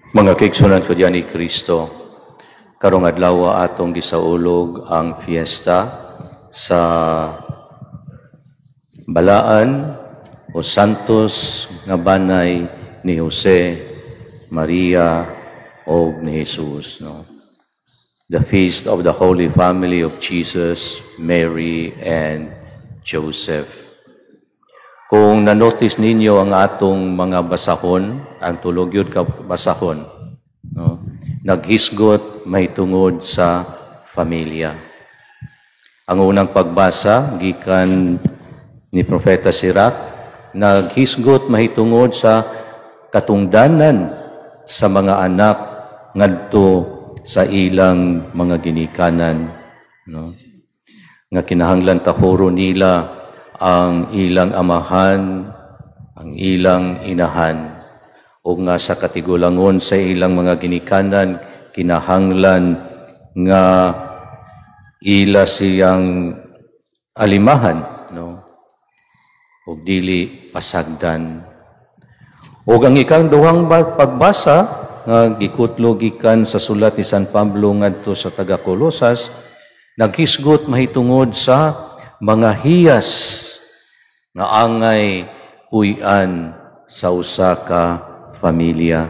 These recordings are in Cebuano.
Mga kaigsuonan ko diha ni Kristo, karong adlaw atong gisaulog ang fiesta sa balaan o santos nga banay ni Jose, Maria o ni Jesus, no? The feast of the Holy Family of Jesus, Mary and Joseph. Kung na-notice ninyo ang atong mga basahon, ang tulo gyud ka basahon, no? Naghisgot mahitungod sa pamilya. Ang unang pagbasa gikan ni Propeta Sirach, naghisgot mahitungod sa katungdanan sa mga anak ngadto sa ilang mga ginikanan, no? Nga kinahanglan tahuro nila ang ilang amahan, ang ilang inahan, o nga sa katigulangon sa ilang mga ginikanan, kinahanglan nga ila siyang alimahan, no? Ug dili pasagdan. Ug ang ikaduhang pagbasa nga gikutlo gikan sa sulat ni San Pablo ngadto sa taga Colosas, naghisgot mahitungod sa mga hiyas nga angay puy-an sa usa ka pamilya.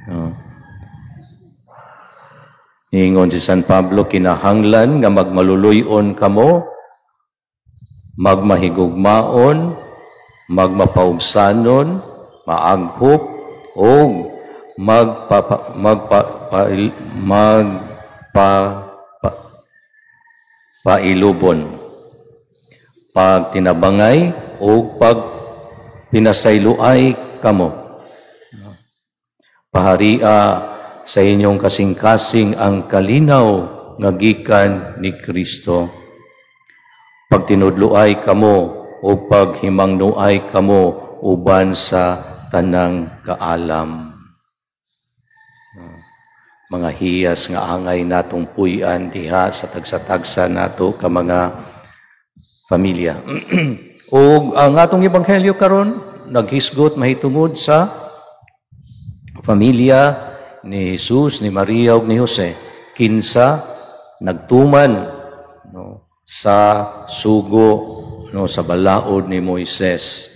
No? Niingon si San Pablo, "Kinahanglan nga magmaluluy-on kamo, magmahigugmaon, magmapaugsanon, maaghop, ug magpa, magpa, pa, magpa, pa, pailubon. Pagtinabangay o pag pinasayloay kamo. Paharia sa inyong kasing-kasing ang kalinaw nga gikan ni Kristo. Pagtinudloay kamo o paghimangnuay kamo uban sa tanang kaalam." Mga hiyas nga angay natong puy-an diha sa tagsa-tagsa nato ka mga pamilya. O ang atong ebanghelyo karon naghisgot mahitungod sa pamilya ni Jesus, ni Maria ug ni Jose, kinsa nagtuman, no, sa sugo, no, sa balaod ni Moises.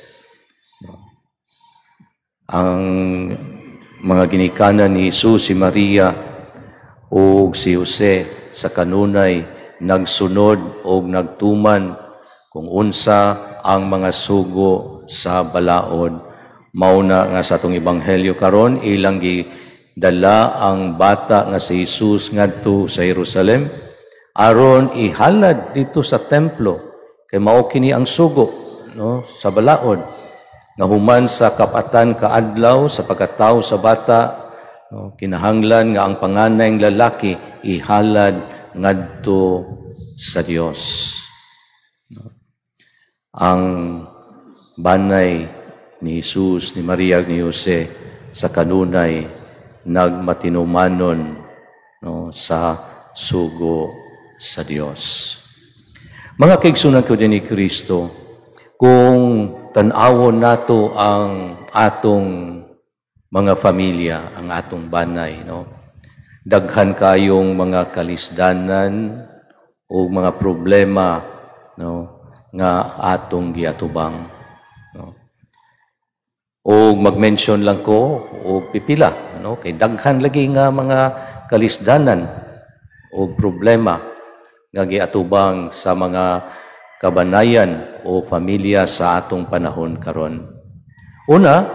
No. Ang mga ginikanan ni Jesus, si Maria ug si Jose, sa kanunay nagsunod og nagtuman kung unsa ang mga sugo sa balaod. Mao na nga sa atong ebanghelyo karon, ilang gidala ang bata nga si Jesus ngadto sa Jerusalem aron ihalad dito sa templo, kay mao kini ang sugo, no, sa balaod, nga human sa kap-atan ka adlaw sa pagkatawo sa bata, no, kinahanglan nga ang panganay lalaki ihalad ngadto sa Dios. No? Ang banay ni Jesus, ni Maria, ni Jose sa kanunay nagmatinumanon, no, sa sugo sa Dios. Mga kaigsuonan ko ni Kristo, kung tan-awon nato ang atong mga pamilya, ang atong banay, no? Daghan kayong mga kalisdanan o mga problema, no, nga atong giatubang, no? O mag-mention lang ko og pipila, no, kay daghan lagi nga mga kalisdanan o problema nga giatubang sa mga kabanayan o pamilya sa atong panahon karon. Una,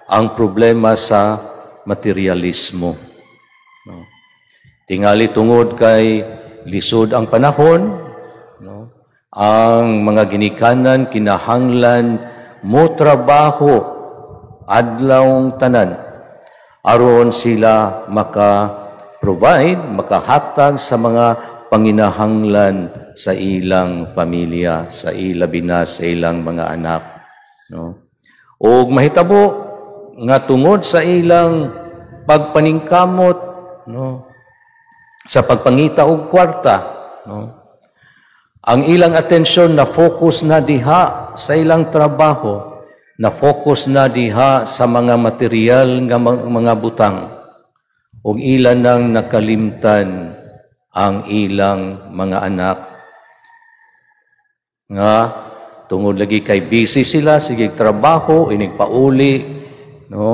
ang problema sa materialismo. No? Tingali tungod kay lisod ang panahon, no? Ang mga ginikanan kinahanglan mo trabaho adlawng tanan aron sila maka-provide, makahatag sa mga panginahanglan sa ilang pamilya, sa ilabi na sa ilang mga anak, no? Og mahitabo nga tungod sa ilang pagpaningkamot, no, sa pagpangita og kwarta, no, ang ilang atensyon na focus na diha sa ilang trabaho, na focus na diha sa mga material nga mga butang. Ug ilan nang nakalimtan ang ilang mga anak nga tungod lagi kay busy sila, sige trabaho, inig pauli, no,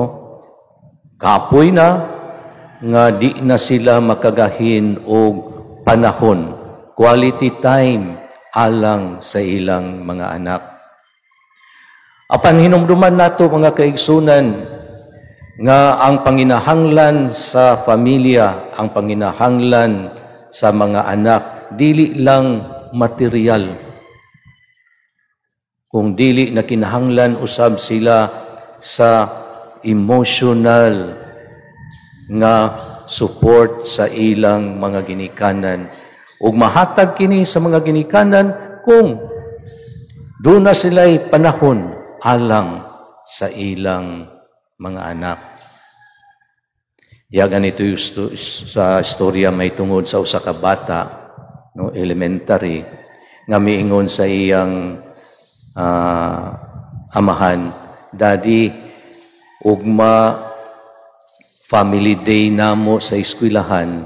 kapoy na nga di na sila makagahin og panahon, quality time alang sa ilang mga anak. Apan hinumduman nato, mga kaigsunan, nga ang panginahanglan sa pamilya, ang panginahanglan sa mga anak, dili lang material. Kung dili na kinahanglan usab sila sa emotional nga support sa ilang mga ginikanan. Ug mahatag kini sa mga ginikanan kung duna sila'y panahon alang sa ilang mga anak. Ya ganito yung sa istorya may tungod sa usa ka bata, no, elementary, nga miingon sa iyang amahan, "Daddy, ugma family day namo sa eskwelahan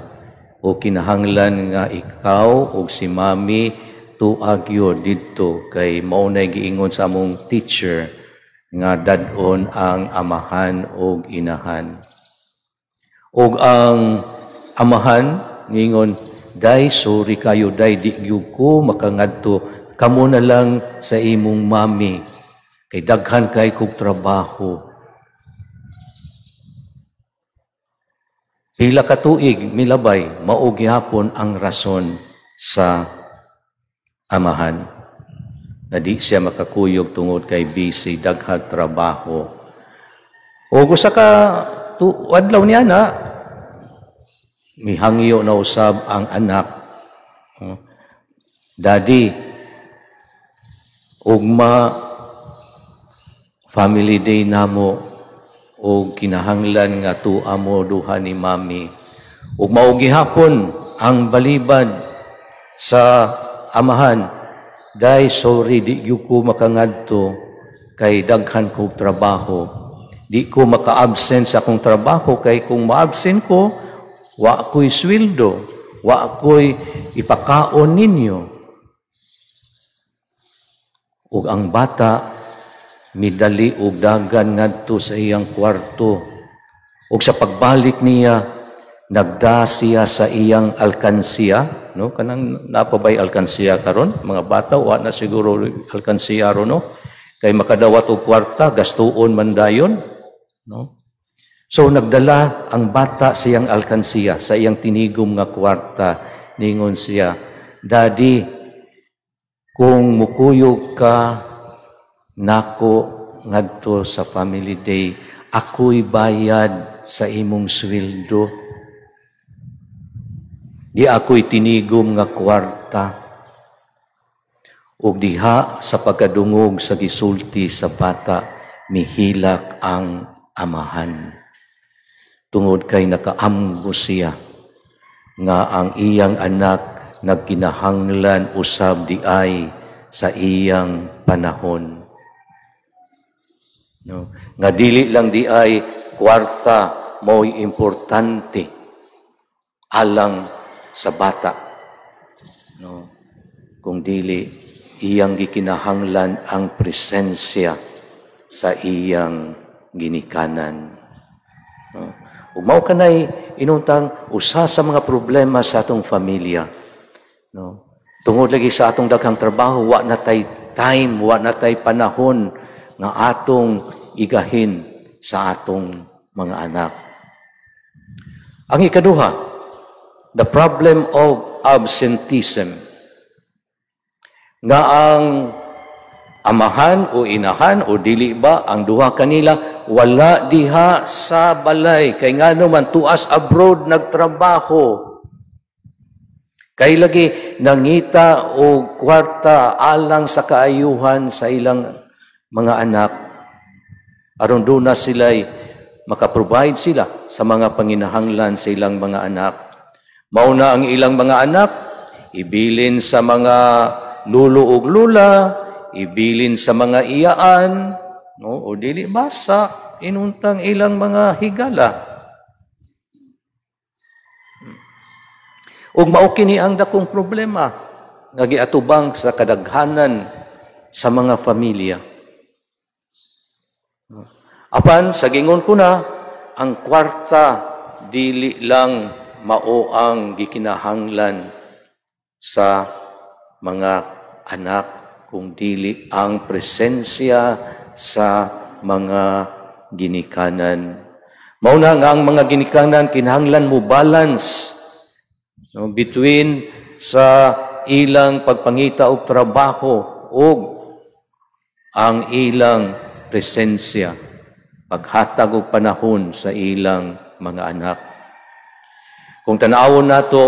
o kinahanglan nga ikaw og si Mami tua gyud didto kay mao nay giingon sa among teacher nga dad-on ang amahan og inahan." Ug ang amahan ngingon, "Day, sorry kayo, day, di gyud ko makangadto. Kamo na lang sa imong mami kay daghan kay kog trabaho." Pila ka tuig milabay, mao gihapon ang rason sa amahan na di siya makakuyog tungod kay busy, daghang trabaho. O usa ka adlaw niya na mihangyo na usab ang anak. "Daddy, ugma family day namo o kinahanglan nga tua mo duha ni Mami." Ug mao gihapon ang balibad sa amahan, "Day, sorry, di gyud ko makangadto kay daghan kog trabaho. Di ko maka-absent sa akong trabaho kay kung ma-absent ko, wa ko'y sweldo, wa ko'y ipakaon ninyo." Ug ang bata midali og dagan ngadto sa iyang kwarto. Ug sa pagbalik niya, nagda siya sa iyang alkansiya, no? Kanang napabay alkansiya karon, mga bata wa na siguro alkansiya ron, no? Kay makadawat og kwarta, gastuon man dayon, no? So nagdala ang bata sa iyang alkansiya, sa iyang tinigom nga kwarta, ningon siya, "Daddy, kung mukuyog ka nako ngadto sa family day, ako'y bayad sa imong sweldo. Di ako'y tinigom nga kwarta." Ug diha sa pagkadungog sa gisulti sa bata, mihilak ang amahan. Tungod kay nakaamgo siya nga ang iyang anak nagkinahanglan usab di ay sa iyang panahon. No? Nga dili lang di ay kwarta mo'y importante alang sa bata. No? Kung dili, iyang gikinahanglan ang presensya sa iyang ginikanan. No? Ug mao kanay inuntang usa sa mga problema sa atong familia. No? Tungod lagi sa atong daghang trabaho, wa na tay time, wa na tay panahon nga atong igahin sa atong mga anak. Ang ikaduha, the problem of absenteeism. Nga ang amahan o inahan o dili ba ang duha kanila wala diha sa balay kay ngano man tuas abroad nagtrabaho. Kay lagi nangita og kwarta alang sa kaayuhan sa ilang mga anak aron duna sila'y makaprovide sila sa mga panginahanglan sa ilang mga anak. Mao na ang ilang mga anak ibilin sa mga lulo ug lula, ibilin sa mga iyaan, no, o dili basa inuntang ilang mga higala. Ug mao kini ang dakong problema nga giatubang sa kadaghanan sa mga pamilya. Apan sa gingon ko na, ang kwarta dili lang mao ang gikinahanglan sa mga anak, kung dili ang presensya sa mga ginikanan. Mao na nga ang mga ginikanan kinahanglan mo balance, no, between sa ilang pagpangita og trabaho ug ang ilang presensya, paghatag og panahon sa ilang mga anak. Kung tan-awon nato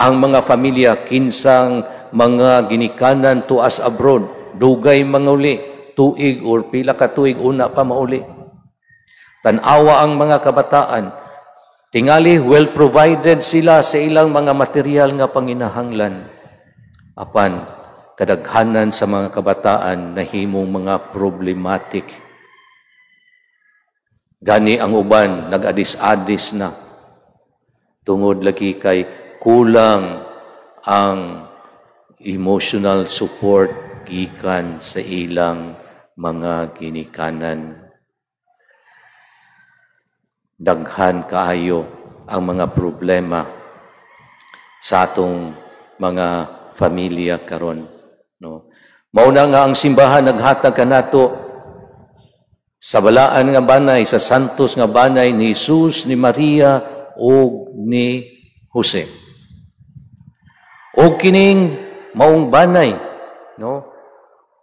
ang mga pamilya kinsang mga ginikanan tuas abroad, dugay manguli, tuig or pila ka tuig una pa mauli. Tan-awa ang mga kabataan, tingali well provided sila sa ilang mga material nga panginahanglan. Apan kadaghanan sa mga kabataan nahimong mga problematic. Gani ang uban nag-adis-adis na tungod lagi kay kulang ang emotional support gikan sa ilang mga ginikanan. Daghan kaayo ang mga problema sa atong mga pamilya karon, no? Mao na nga ang simbahan naghatag kanato sa balaan nga banay, sa santos nga banay ni Jesus, ni Maria ug ni Jose. Og kining maong banay, no?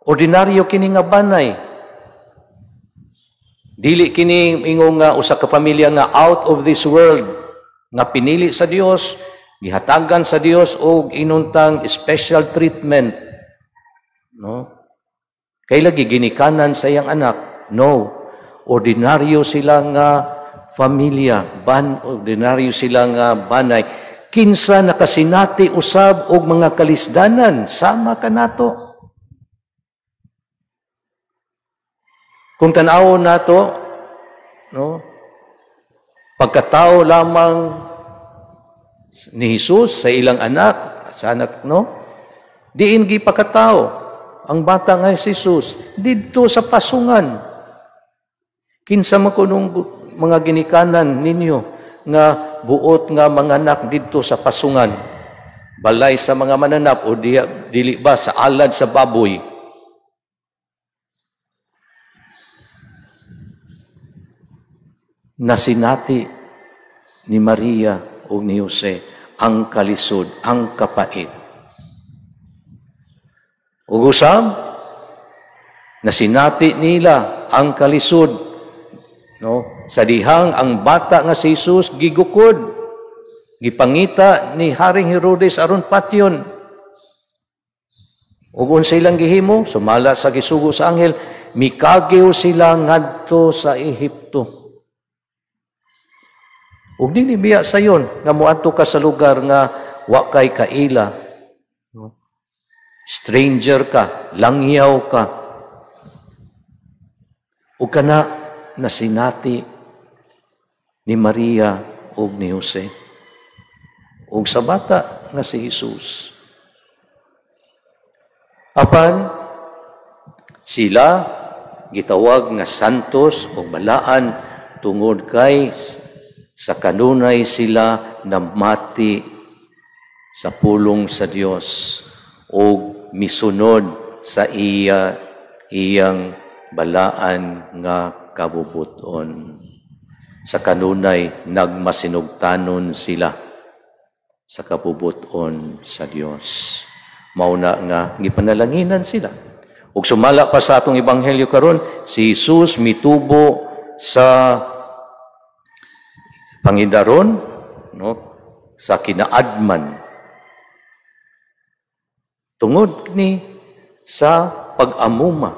Ordinaryo kini nga banay. Dili kini ingon nga usa ka pamilya nga out of this world nga pinili sa Dios, gihatagan sa Dios og inuntang special treatment, no? Kay lagi ginikanan sa iyang anak. No. Ordinaryo sila nga pamilya, ordinaryo sila nga banay. Kinsa nakasinati usab og mga kalisdanan sama kanato. Kung tan-awon nato, no, pagkatao lamang ni Jesus sa ilang anak, sa anak, no, diin gipakatao ang bata nga si Jesus didto sa pasungan. Kinsa man kunong mga ginikanan ninyo nga buot nga manganak didto sa pasungan, balay sa mga mananap, o dili ba sa alad sa baboy? Nasinati ni Maria o ni Jose ang kalisod, ang kapait. Ug usab, nasinati nila ang kalisod, no, sa dihang ang bata nga si Jesus gigukod, gipangita ni Haring Herodes aron patyon. Ug unsa ilang gihimo? Sumala sa gisugo sa anghel, mikagiw sila ngadto sa Ehipto. Ug dili biya sayon nga moadto ka sa lugar nga wa kay kaila, stranger ka, langyaw ka. Ug kana nasinati ni Maria ug ni Jose ug sa bata nga si Jesus. Apan sila gitawag nga santos o balaan tungod kay sa kanunay sila namati sa pulong sa Dios o misunod sa iyang balaan nga kabubuton. Sa kanunay nagmasinugtanon sila sa kabubuton sa Dios. Mauna nga gipanalanginan sila. Ug sumala pa sa atong ebanghelyo karon, si Jesus mitubo sa pangidaron, no, sa kinaadman tungod ni sa pag-amuma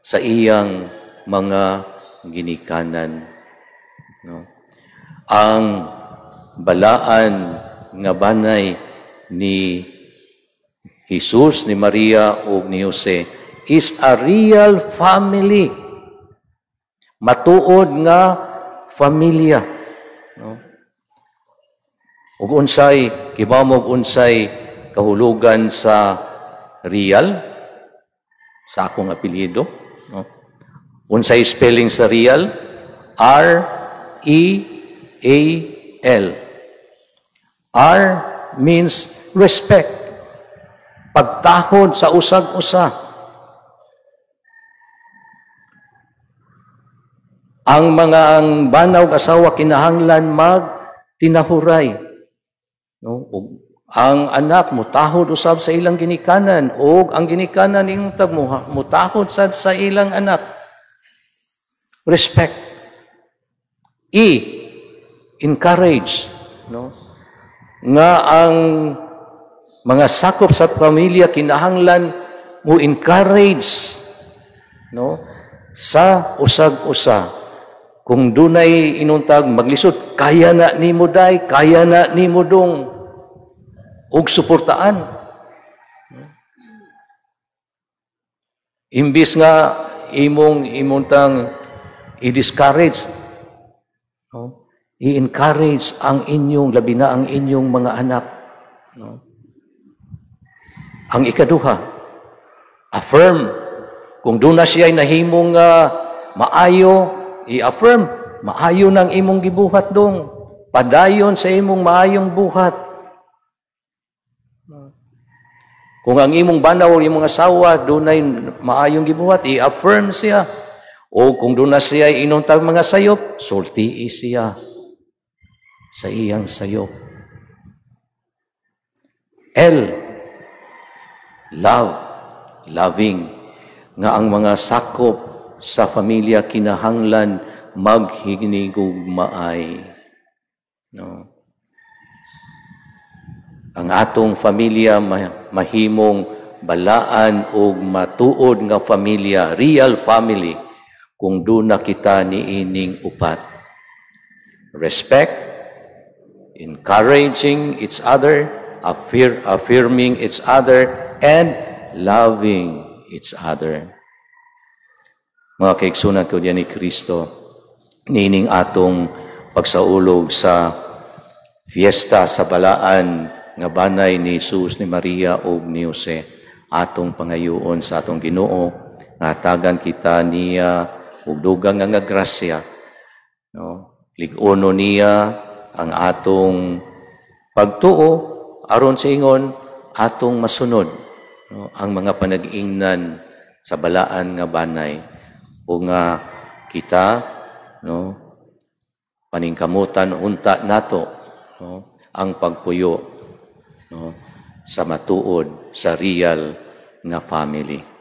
sa iyang mga ginikanan, no? Ang balaan nga banay ni Jesus, ni Maria ug ni Jose is a real family. Matuod nga familia, no? Ug unsay kibaw mo unsay kahulugan sa Real sa akong apelyido, no? Unsay spelling sa Real? REAL. R means respect. Pagtahod sa usag-usa. Ang mga ang bana ug asawa kinahanglan magtinahuray. No? Ug ang anak mutahod usab sa ilang ginikanan ug ang ginikanan inuntag mutahod sad sa ilang anak. Respect. E, encourage, no? Nga ang mga sakop sa pamilya kinahanglan mo encourage, no, sa usag-usa. Kung dunay inuntag maglisod, kaya na nimo day, kaya na nimo dong, ug suportaan. Imbis nga imong imuntang i-discourage, no? I-encourage ang inyong, labi na ang inyong mga anak. No? Ang ikaduha, affirm. Kung doon na siya'y nahimong maayo, i-affirm, maayo ng imong gibuhat dong. Padayon sa imong maayong buhat. Kung ang imong bana o imong asawa dunay maayong gibuhat, i-affirm siya. O kung doon na siya inuntag mga sayop, sultii siya sa iyang sayop. L, love, loving, nga ang mga sakop sa pamilya kinahanglan maghinigugmaay. No? Ang atong pamilya mahimong balaan og matuod nga pamilya, real family, kung doon na kita niining upat. Respect, encouraging each other, affirming each other, and loving each other. Mga kaigsunan ko diyan ni Kristo, niining atong pagsaulog sa fiesta sa balaan nga banay ni Jesus, ni Maria ug ni Jose, atong pangayoon sa atong Ginoo nga hatagan kita niya ug dugang nga grasya, no? Lig-ono niya ang atong pagtuo aron sa ingon atong masunod, no, ang mga panag-ingnan sa balaan nga banay o nga kita, no, paningkamutan unta nato, no, ang pagpuyo, no, sa matuod, sa real nga family.